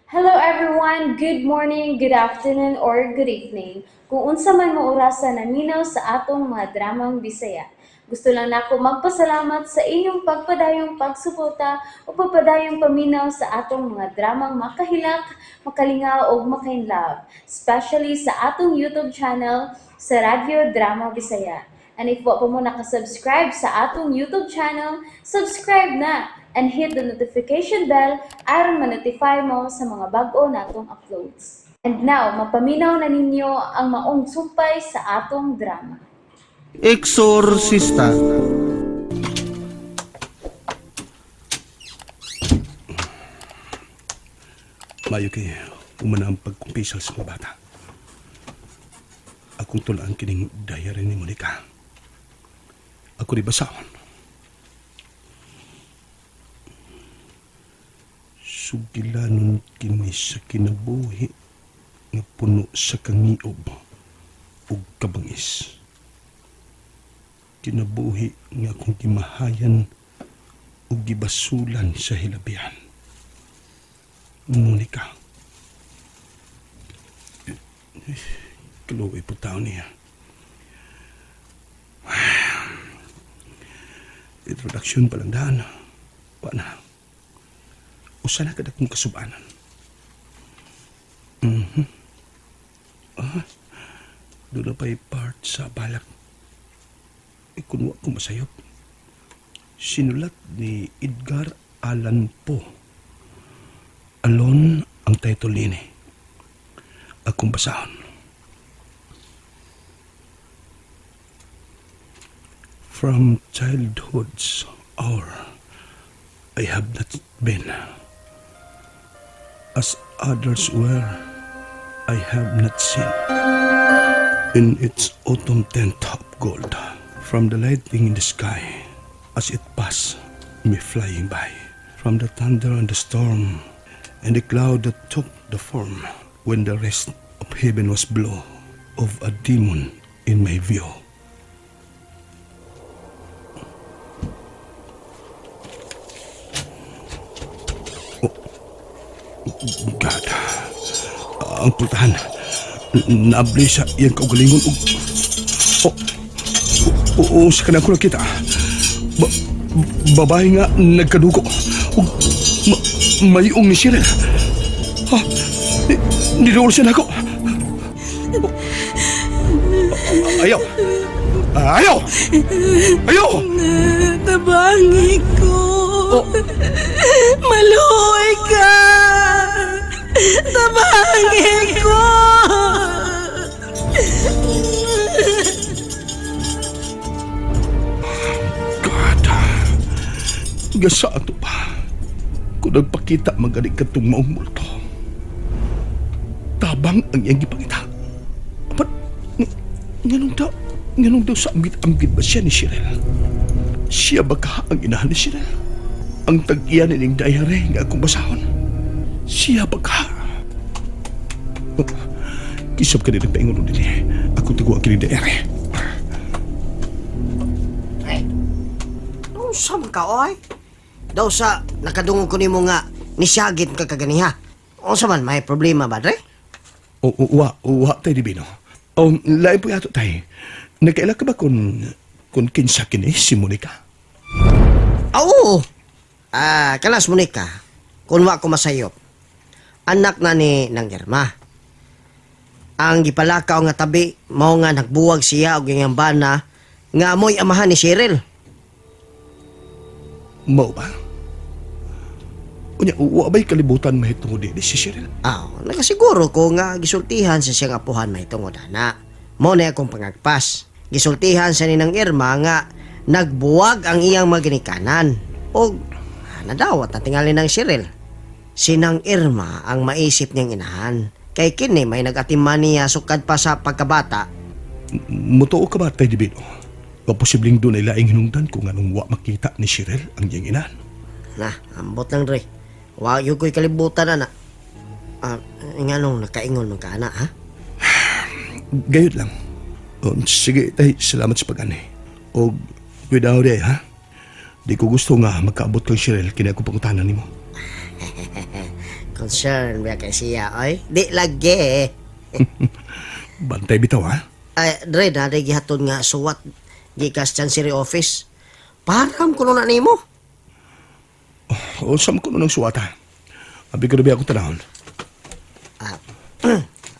Hello everyone! Good morning, good afternoon, or good evening. Kung unsa man mo orasa naminaw sa atong mga dramang Bisaya. Gusto lang nako magpasalamat sa inyong pagpadayong pagsuporta o pagpadayong paminaw sa atong mga dramang makahilak, makalingaw ug makainlove, especially sa atong YouTube channel sa Radyo Drama Bisaya. And if wa pa mo nakasubscribe sa atong YouTube channel, subscribe na and hit the notification bell aron ma-notify mo sa mga bag-o natong uploads. And now, mapaminaw na ninyo ang maong sumpay sa atong drama. Exorcista. Mayo kay umana ang pagkumpisal sa mga bata. Akong tulaan kining diary ni Monica. Ako di basahon. Sugilanon kini sa kinabuhi nga puno sa kangiob ug kabangis. Kinabuhi nga akong gimahayan ug gibasulan sa hilabihan. Monica. Kaluoy po tao niya. Introduction pa lang daan. Wa na. Usa na kada kong kasubanan. Mhm. Ah, doon na pa'y part sa balak. Ikunwa ko masayop. Sinulat ni Edgar Allan Poe. Alone ang title nini. Akong basahon. From childhood's hour, I have not been. As others were, I have not seen. In its autumn tent of gold, from the lightning in the sky, as it passed me flying by, from the thunder and the storm, and the cloud that took the form when the rest of heaven was blue, of a demon in my view. Oh, God, ang pultahan. Naabli sa iyang kaugalingon og. Oh, oo, sa kanang ko nakita. Ba babae nga nagkadugo. Og mayong ni Cheryl. Ha? Niduol siya nako. Oh. Ayaw! Ayaw! Ayaw! Tabangi ko. Oh. Maluoy ka. Tabangi ko. God, gasa ato pa. Kung nagpakita magaling katong maong multo. Tabang ang iyang gipangita. Apat, nganong daw sa amgit-amgit ba siya ni Cheryl? Siya ba ka ang inahan ni Cheryl? Ang tag-iya nining diary nga akong basahon. Siya ba ka? Oh, kisap ka din paingon din eh. Akong taguan kining diary. Unsa man ka oy? Daw sa nakadungog ko nimo nga nisyagit ka kaganiha. Unsa man may problema ba dre? O, o, wa, wa, tay Divino. O, lain po yato, tay. Nagkaila ka ba kung kinsa kini si Monica? Ah, oo. Ah, kalas Monica. Kun wa ko masayop. Anak na ni nang Irma. Ang gipalakaw nga tabi mao nga nagbuwag siya og iyang bana nga amoy amahan ni Cheryl. Mao ba? Unya, wa ba'y kalibutan mahitungod ni si Cheryl? Ah, nakasiguro ko nga gisultihan sa siyang apuhan mahitungod ana. Mao na akong pangagpas. Gisultihan sa ninang Irma nga nagbuwag ang iyang maginikanan. Og nadawat na tingali ng Cyril. Sinang Irma ang maisip niyang inahan. Kay kini may nag-atiman niya sukad pa sa pagkabata. Mutuo ka ba, tay Divino? Nga posibleng doon ay laing hinungdan kung anong wa makita ni Cheryl ang iyang inahan. Na, ambot lang dre. Wa yun ko'y kalibutan ana. Ah, nganong nakaingon man ka ana ha? Gayud lang. O, sige, tay, salamat sa pag-ani. O, cuidado di, ha? Di ko gusto nga magkaabot kang Cheryl kini ako pangutanan nimo. Concern ba kay siya, oy? Di lagi. Bantay bitaw ha. Ay, Dre, na gihatod nga suwat gikas Chancery Office. Param kuno na nimo. O sa ko ng suwata. Abi ko na ba ako tanahon? Ah,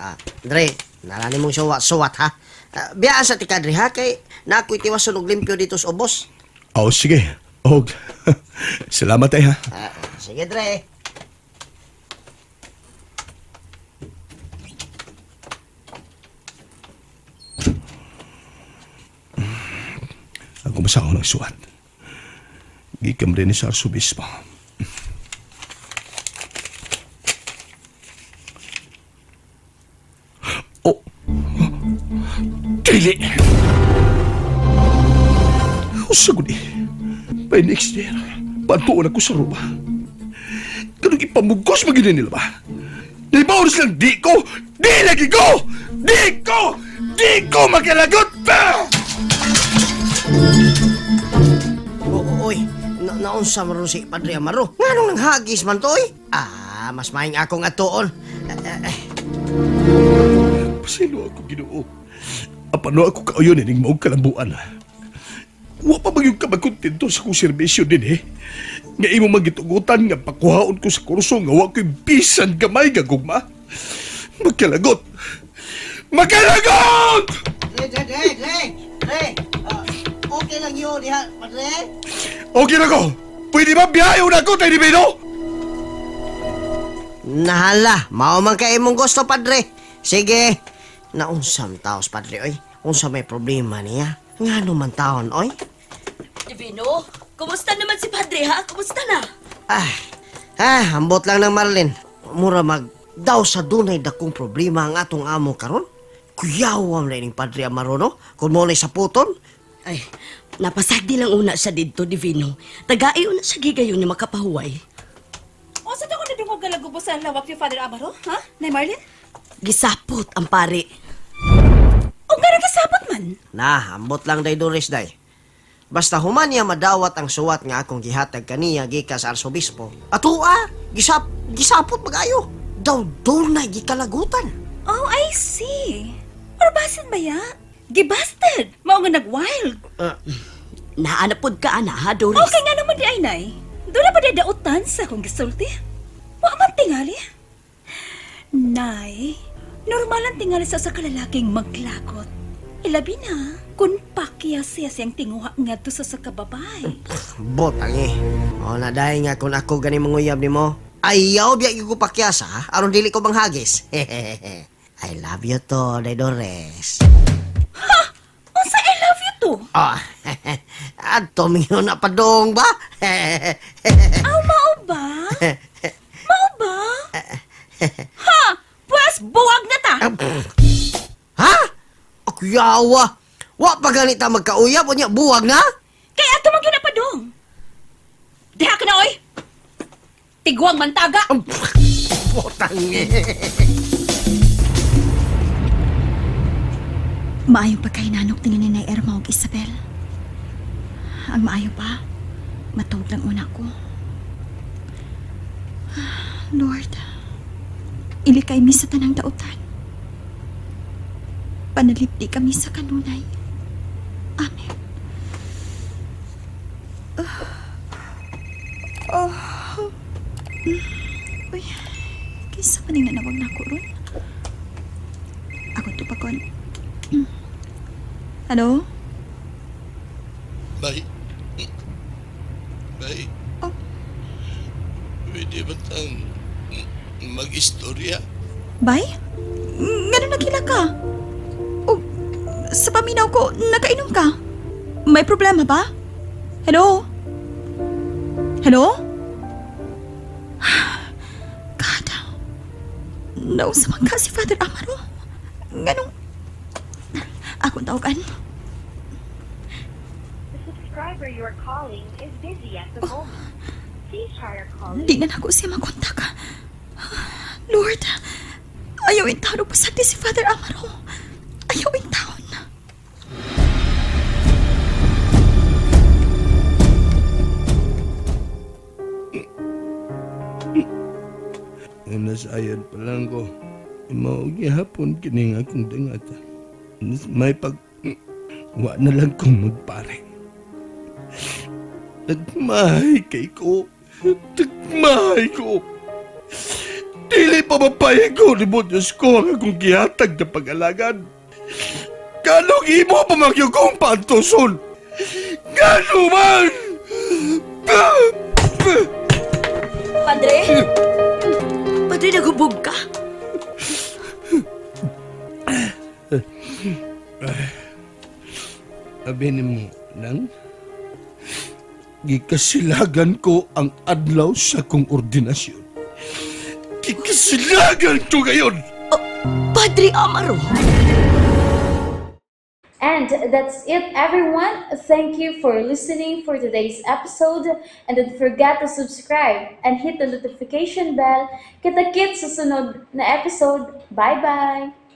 ah, Dre, nalani mong suwat, suwat ha. Ah, biyaan sa tika, Dre, ha? Kay na ako'y tiwason og limpyo dito sa ubos. Oh, sige. Og, salamat ay ha. Ah, sige, Dre. Ako basta ako ng suwat. Gikam rin ni sa arsobispo. Oh! Dili! Usagod eh. By next year, bantuan ako sa Roma. Ganun ipamugos maginin nila ba? Di ba oras lang di ko? Di lagi ko! Di ko! Di ko makalagot pa! Oo, oy. Na naunsa man ron si Padre Amaro. Nganong nanghagis man to, oy? Ah, mas maing akong atuon. Eh, eh, Pasaylo ako, Ginoo. Apano ako kauyon ining maong kalambuan. Wa pa magyud ka magkontento sa kong serbisyo din eh. Nga imo magitugutan nga pakuhaon ko sa kurso nga wa ko'y bisan gamay nga gugma. Magkalagot! Magkalagot! Dre, Dre, Dre, Dre, Dre. Ah, okay lang yun, diha, Padre. Okay na ko! Pwede ba biyahe na ako, Tiny Bino? Nahala, mao man kay imong gusto, Padre. Sige. Naunsam taos, Padre, oy. Unsa may problema niya? Ngano man taon, oy? Divino, kumusta naman si Padre ha? Kumusta na? Ah, ah, ambot lang ng Marlin. Mura mag daw sa dunay dakong problema ang atong amo karon. Kuyawam na ining Padre Amaro, no? Kung mo sa puton. Ay, napasagdi lang una siya didto, Divino. Tagai una siya gigayon niya makapahuway. O, sa ko nadungog galagubo sa lawak yung Father Amaro, ha? Nay Marlin? Gisapot ang pare. O nga nagisapot man. Na, ambot lang day Doris day. Basta human niya madawat ang suwat nga akong gihatag kaniya gikas sa arsobispo. Atua, gisap gisapot magayo. Daw dunay gikalagutan. Oh, I see. Or basin ba ya? Gibasted. Mao nga nag-wild. Naanapod ka, ana, ha, Doris? Okay nga naman di ay, Nay. Doon na ba di dautan sa akong gisulti? Wa man tingali. Nay, normal ang tingali sa usa ka lalaking maglakot. Ilabi na kung pakya siya siyang tinguha ngadto sa usa ka babae. Botang eh. O na dahil nga kung ako gani manguyab nimo. Ayaw biya gyud ko pakyasa ha? Aron dili ko manghagis. I love you to, Day Doris. Unsa I love you to? Oh, adto mingon na padong ba? Aw, mao ba? Mao ba? Ha! Pwes, buwag na ta! Ha? Akuyawa. Wa pa ganita magkauyab unya buwag na? Kaya ato man gyud na padong. Diha ka na, oy! Tigwang mantaga! Botang eh. Maayong pagkahinanok ni Nanay Irma ug Isabel. Ang maayo pa, matuog lang una ko. Lord, ilikay mi sa tanang dautan. Panalipdi kami sa kanunay. Amen. Oh. Uy, kinsa man ning nanawag nako ron? Ako to pakon. Hello? Bay. Bay. Oh. Pwede ba tang mag-istorya? Bay? Ngano nagkila ka? O, sa paminaw ko, nakainom ka. May problema ba? Hello? Hello? God. Nausa man ka si Father Amaro. Nganong... Akong tawagan. The subscriber you are calling is busy at the moment. Please try your call Di na nako siya makontak. Lord, ayaw in taon pasagdi si Father Amaro. Ayaw in taon. Nasayad pa lang ko. Mao gihapon kini nga akong dangat. May pag wa na lang kong magpare. Nagmahay kay ko. Nagmahay ko. Dili pa mapayag ko ni mo Diyos ko ang akong gihatag na pag-alagad. Kanong imo pa magyog kong pantuson? Gano man! Padre? Padre, nagubog ka. Sabi ni mo, nang gikasilagan ko ang adlaw sa kong ordinasyon. Gikasilagan ko ngayon! Padre Amaro. And that's it, everyone. Thank you for listening for today's episode. And don't forget to subscribe and hit the notification bell. Kita-kits sa sunod na episode. Bye-bye!